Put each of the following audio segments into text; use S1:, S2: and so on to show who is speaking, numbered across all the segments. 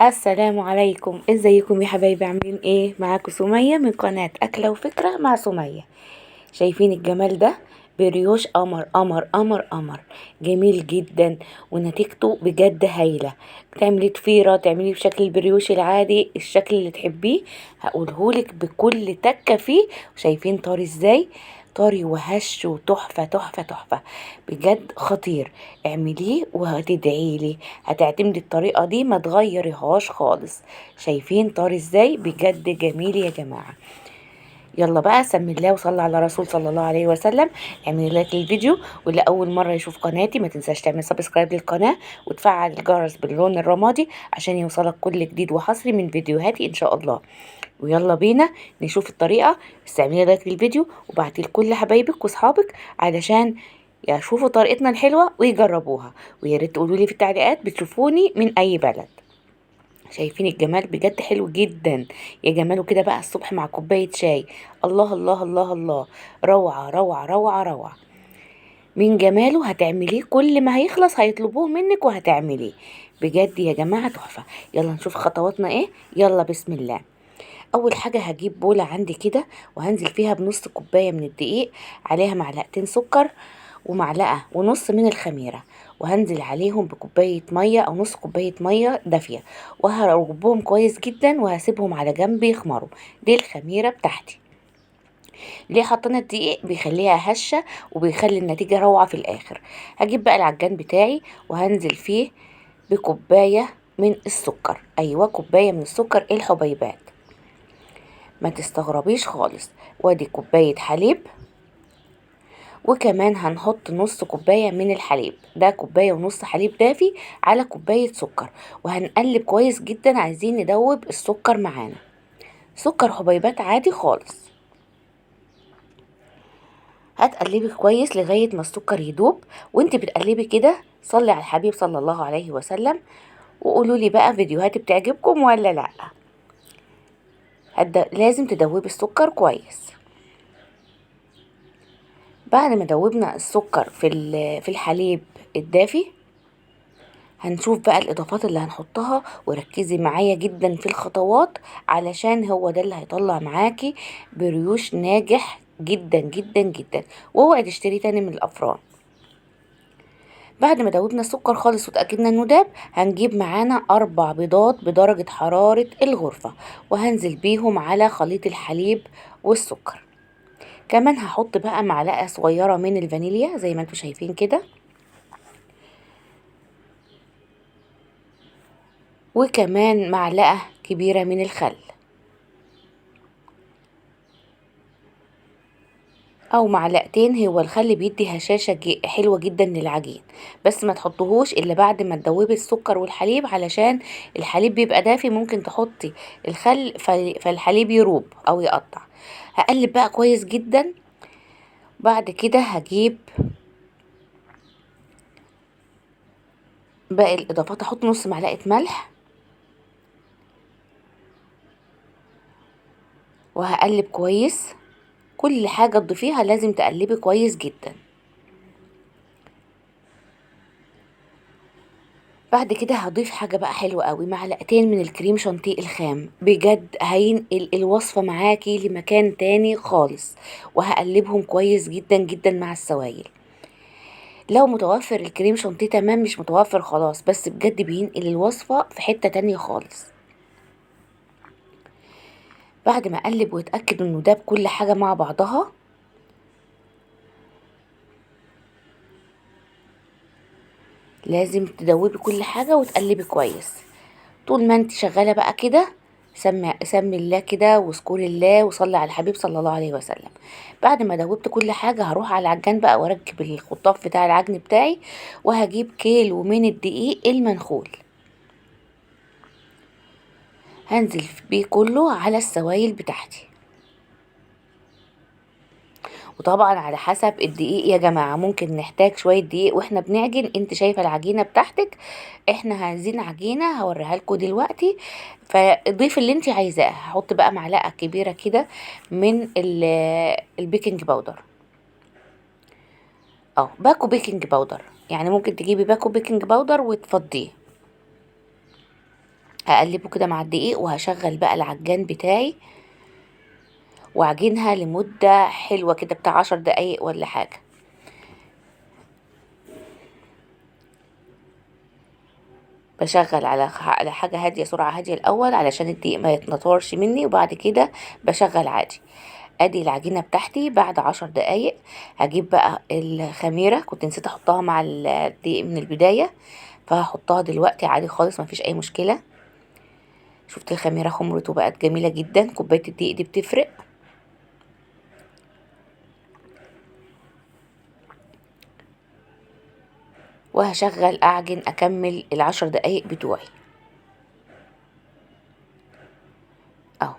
S1: السلام عليكم، ازيكم يا حبايبي؟ عاملين ايه؟ معاكم سمية من قناة اكلة وفكرة مع سمية. شايفين الجمال ده؟ بريوش قمر قمر قمر قمر، جميل جدا ونتيجته بجد هايلة. تعملي ضفيرة، تعملي بشكل البريوش العادي، الشكل اللي تحبيه هقولهولك بكل تكة فيه. شايفين طري ازاي؟ طري وهش وتحفة تحفة تحفة، بجد خطير. اعمليه وهتدعيلي، هتعتمدي الطريقة دي ما تغيريهاش خالص. شايفين طري ازاي؟ بجد جميل يا جماعة. يلا بقى سمي الله وصلي على رسول صلى الله عليه وسلم. اعملي like للفيديو، واللي اول مرة يشوف قناتي ما تنساش تعمل subscribe للقناة وتفعل الجرس باللون الرمادي عشان يوصلك كل جديد وحصري من فيديوهاتي ان شاء الله. ويلا بينا نشوف الطريقة. بس اعملي like للفيديو وبعتيه لكل حبايبك واصحابك علشان يشوفوا طريقتنا الحلوة ويجربوها، ويا ريت تقولوا لي في التعليقات بتشوفوني من اي بلد. شايفين الجمال؟ بجد حلو جدا يا جماله. كده بقى الصبح مع كوباية شاي، الله الله الله الله، روعة روعة روعة روعة من جماله. هتعمليه كل ما هيخلص هيطلبوه منك وهتعمليه، بجد يا جماعة تحفة. يلا نشوف خطواتنا ايه، يلا بسم الله. اول حاجة هجيب بولة عندي كده وهنزل فيها بنص كوباية من الدقيق، عليها معلقتين سكر ومعلقة ونص من الخميرة، وهنزل عليهم بكوباية مية او نص كوباية مية دافية، وهربهم كويس جدا وهسيبهم على جنب يخمروا. دي الخميرة بتاعتي. ليه حطينا الدقيق؟ بيخليها هشة وبيخلي النتيجة روعة في الاخر. هجيب بقى العجان بتاعي وهنزل فيه بكوباية من السكر، ايوه كوباية من السكر الحبيبات، ما تستغربيش خالص. وادي كوباية حليب، وكمان هنحط نص كوباية من الحليب، ده كوباية ونص حليب دافي على كوباية سكر، وهنقلب كويس جدا. عايزين ندوب السكر معانا، سكر حبيبات عادي خالص. هتقلبي كويس لغاية ما السكر يدوب. وانت بتقلبي كده صلي على الحبيب صلى الله عليه وسلم، وقولوا لي بقى فيديوهاتي بتعجبكم ولا لا. لازم تدوبي السكر كويس. بعد ما دوبنا السكر في الحليب الدافي، هنشوف بقى الاضافات اللي هنحطها، وركزي معايا جدا في الخطوات علشان هو ده اللي هيطلع معاكي بريوش ناجح جدا جدا جدا، واوعي تشتري تاني من الافران. بعد ما دوبنا السكر خالص وتأكدنا انه داب، هنجيب معانا 4 بيضات بدرجة حرارة الغرفة، وهنزل بيهم على خليط الحليب والسكر. كمان هحط بقى معلقة صغيرة من الفانيليا زي ما انتوا شايفين كده، وكمان معلقة كبيرة من الخل او معلقتين. هو الخل بيدي هشاشة حلوة جدا للعجين، بس ما تحطهوش الا بعد ما تدوبي السكر والحليب، علشان الحليب بيبقى دافي، ممكن تحطي الخل فالحليب يروب او يقطع. هقلب بقى كويس جدا. بعد كده هجيب باقي الاضافات، احط نص معلقة ملح، وهقلب كويس. كل حاجة تضيفيها لازم تقلبي كويس جدا. بعد كده هضيف حاجة بقى حلوة قوي، معلقتين من الكريم شانتيه الخام، بجد هينقل الوصفة معاكي لمكان تاني خالص. وهقلبهم كويس جدا جدا مع السوائل. لو متوفر الكريم شانتيه تمام، مش متوفر خلاص، بس بجد بينقل الوصفة في حتة تانية خالص. بعد ما اقلب واتاكد انه داب كل حاجة مع بعضها، لازم تدوبي كل حاجة وتقلبي كويس. طول ما انت شغالة بقى كده سمي الله كده واذكري الله وصلي على الحبيب صلى الله عليه وسلم. بعد ما دوبت كل حاجة هروح على العجان بقى واركب الخطاف بتاع العجن بتاعي، وهجيب كيلو من الدقيق المنخول، هنزل بيه كله على السوائل بتاعتي. وطبعا على حسب الدقيق يا جماعة، ممكن نحتاج شوية دقيق واحنا بنعجن. انت شايفة العجينة بتاعتك، احنا عايزين عجينة هوريها لكم دلوقتي، فضيف اللي انت عايزاه. هحط بقى معلقة كبيرة كده من ال baking powder، او باكو baking powder، يعني ممكن تجيبي باكو baking powder وتفضيه. هقلبه كده مع الدقيق، وهشغل بقى العجان بتاعي واعجنها لمدة حلوة كده بتاع 10 دقايق ولا حاجة. بشغل على حاجة هادية، سرعة هادية الأول علشان الدقيق ما يتنطرش مني، وبعد كده بشغل عادي. ادي العجينة بتاعتي بعد 10 دقايق. هجيب بقى الخميرة، كنت نسيت احطها مع الدقيق من البداية، فهحطها دلوقتي عادي خالص مفيش اي مشكلة. شفت الخميرة خمرت وبقت جميلة جدا، كوباية الدقيق دي بتفرق. وهشغل اعجن اكمل ال10 دقايق بتوعي اهو.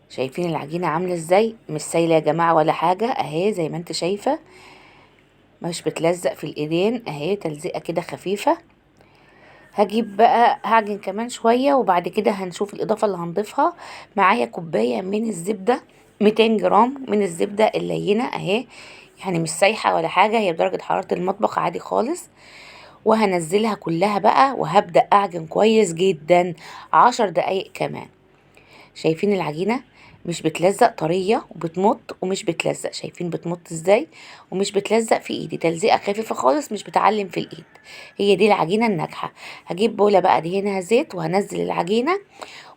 S1: شايفين العجينة عاملة ازاي؟ مش سايلة يا جماعة ولا حاجة اهي، زي ما انت شايفة مش بتلزق في الايدين اهي، تلزيقة كده خفيفة. هجيب بقى هعجن كمان شوية، وبعد كده هنشوف الاضافة اللي هنضيفها. معايا كوباية من الزبدة، 200 جرام من الزبدة اللينة اهي، يعني مش سايحة ولا حاجة، هي بدرجة حرارة المطبخ عادي خالص. وهنزلها كلها بقى، وهبدأ اعجن كويس جدا 10 دقايق كمان. شايفين العجينة مش بتلزق، طرية وبتمط ومش بتلزق. شايفين بتمط ازاي ومش بتلزق في ايدي، تلزيقة خفيفة خالص مش بتعلم في الايد. هي دي العجينة الناجحة. هجيب بولة بقى دهنها زيت، وهنزل العجينة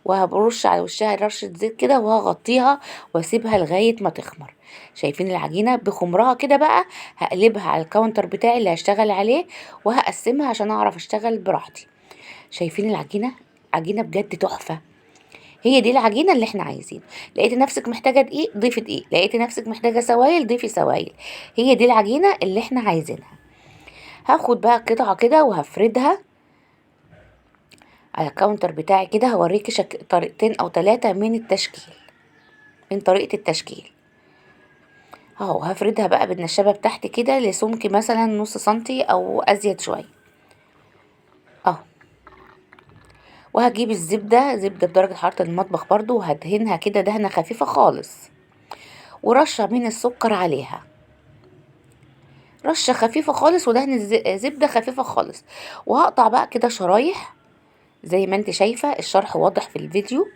S1: وهبرش على وشها رشة زيت كده، وهغطيها واسيبها لغاية ما تخمر. شايفين العجينة بخمرها كده بقى، هقلبها على الكاونتر بتاعي اللي هشتغل عليه، وهقسمها عشان اعرف اشتغل براحتي. شايفين العجينة؟ عجينة بجد تحفة. هي دي العجينة اللي احنا عايزينه. لقيتي نفسك محتاجة دقيق ضيفي دقيق، لقيتي نفسك محتاجة سوائل ضيفي سوائل. هي دي العجينة اللي احنا عايزينها. هاخد بقى قطعة كده وهفردها على الكاونتر بتاعي كده. هوريكي طريقتين او 3 من التشكيل، من طريقة التشكيل اهو. هفردها بقى بالنشابة بتاعتي كده لسمك مثلا نص سنتي او ازيد شوية اهو. وهجيب الزبدة، زبدة بدرجة حرارة المطبخ برضو، وهدهنها كده دهنة خفيفة خالص، ورشة من السكر عليها، رشة خفيفة خالص، ودهن زبدة خفيفة خالص. وهقطع بقى كده شرايح زي ما انت شايفة، الشرح واضح في الفيديو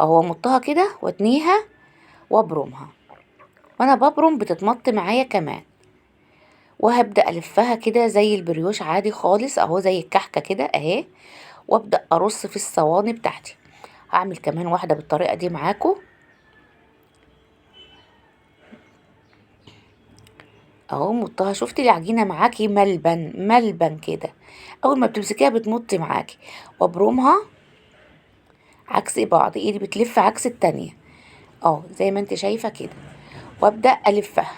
S1: اهو. امطها كده واتنيها وابرمها، وانا ببرم بتتمط معايا كمان. وهبدأ الفها كده زي البريوش عادي خالص اهو، زي الكحكة كده اهي. وابدأ ارص في الصواني بتاعتي. هعمل كمان واحدة بالطريقة دي معاكم اهو. مطها، شفتي العجينة معاكي ملبن ملبن كده، اول ما بتمسكيها بتمط معاكي. وابرمها عكس بعض، ايدي بتلف عكس التانية اهو زي ما انت شايفة كده. وابدأ الفها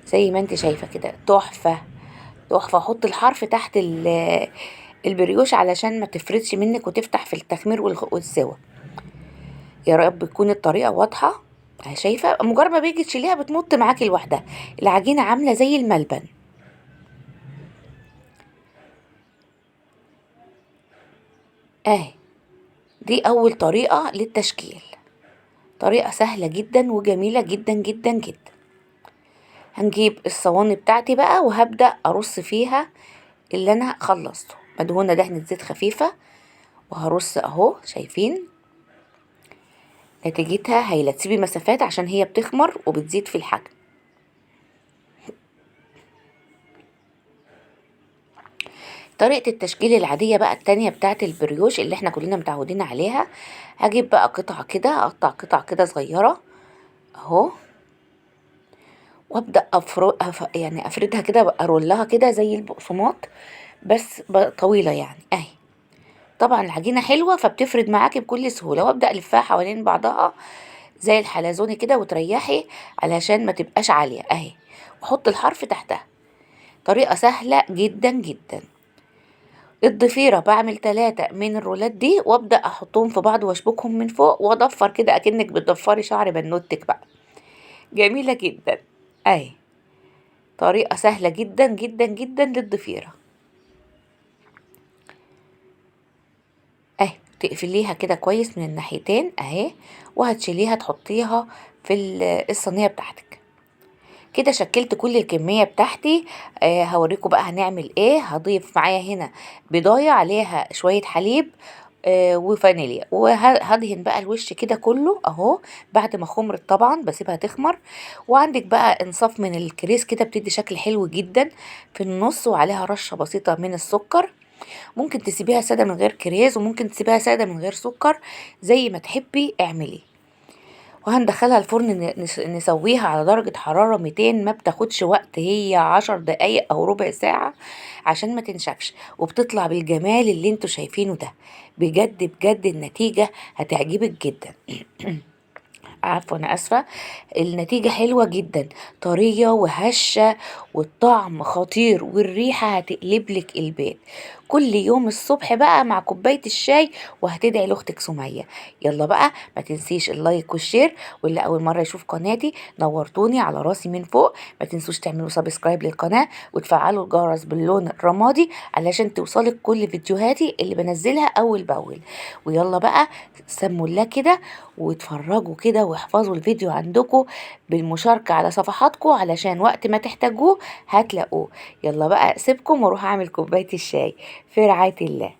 S1: زي ما انت شايفة كده، تحفة تحفة. حط الحرف تحت البريوش علشان ما تفردش منك وتفتح في التخمير والسوى. يا رب تكون الطريقة واضحة. شايفة مجرد ما بيجي تشيليها بتمط معاكي لوحدها، العجينة عاملة زي الملبن. اهي دي اول طريقة للتشكيل، طريقة سهلة جدا وجميلة جدا جدا جدا. هنجيب الصواني بتاعتي بقى وهبدأ ارص فيها اللي انا خلصته. مدهونة دهنة زيت خفيفة، وهرص اهو. شايفين نتيجتها هايلة. تسيبي مسافات عشان هي بتخمر وبتزيد في الحجم. طريقة التشكيل العادية بقى التانية بتاعت البريوش اللي احنا كلنا متعودين عليها. هجيب بقى قطعة كده، اقطع قطع كده صغيرة اهو، وابدأ يعني افردها كده، ارولها كده زي البقسماط بس طويلة يعني اهي. طبعا العجينة حلوة فبتفرد معاكي بكل سهولة. وابدأ الفها حوالين بعضها زي الحلزوني كده، وتريحي علشان ما تبقاش عالية اهي، واحط الحرف تحتها. طريقة سهلة جدا جدا. الضفيرة بعمل 3 من الرولات دي، وابدأ احطهم في بعض واشبكهم من فوق، واضفر كده اكنك بتضفري شعر بنوتك بقى. جميلة جدا اهي، طريقة سهلة جدا جدا جدا للضفيرة اهي. تقفليها كده كويس من الناحيتين اهي، وهتشيليها تحطيها في الصينية بتاعتك. كده شكلت كل الكمية بتاعتي. هوريكم بقى هنعمل ايه. هضيف معايا هنا بيضايه عليها شوية حليب وفانيليا، وهدهن بقى الوش كده كله اهو بعد ما خمرت طبعا، بسيبها تخمر. وعندك بقى انصاف من الكريز كده بتدي شكل حلو جدا في النص، وعليها رشة بسيطة من السكر. ممكن تسيبيها سادة من غير كريز، وممكن تسيبيها سادة من غير سكر، زي ما تحبي اعملي. وهندخلها الفرن نسويها على درجة حرارة 200، ما بتاخدش وقت، هي 10 دقايق او ربع ساعة عشان ما تنشفش، وبتطلع بالجمال اللي انتوا شايفينه ده. بجد بجد النتيجة هتعجبك جدا. عفوا انا اسفة، النتيجة حلوة جدا، طرية وهشة، والطعم خطير، والريحة هتقلبلك البيت كل يوم الصبح بقى مع كوباية الشاي، وهتدعي لاختك سمية. يلا بقى ما تنسيش ال like وال share، واللي اول مرة يشوف قناتي نورتوني على راسي من فوق. ما تنسوش تعملوا subscribe للقناة وتفعلوا الجرس باللون الرمادي علشان توصلك كل فيديوهاتي اللي بنزلها اول باول. ويلا بقى سموا الله كده واتفرجوا كده، واحفظوا الفيديو عندكم بالمشاركة على صفحاتكم علشان وقت ما تحتاجوه هتلاقوه. يلا بقى اسيبكم واروح اعمل كوباية الشاي. في رعاية الله.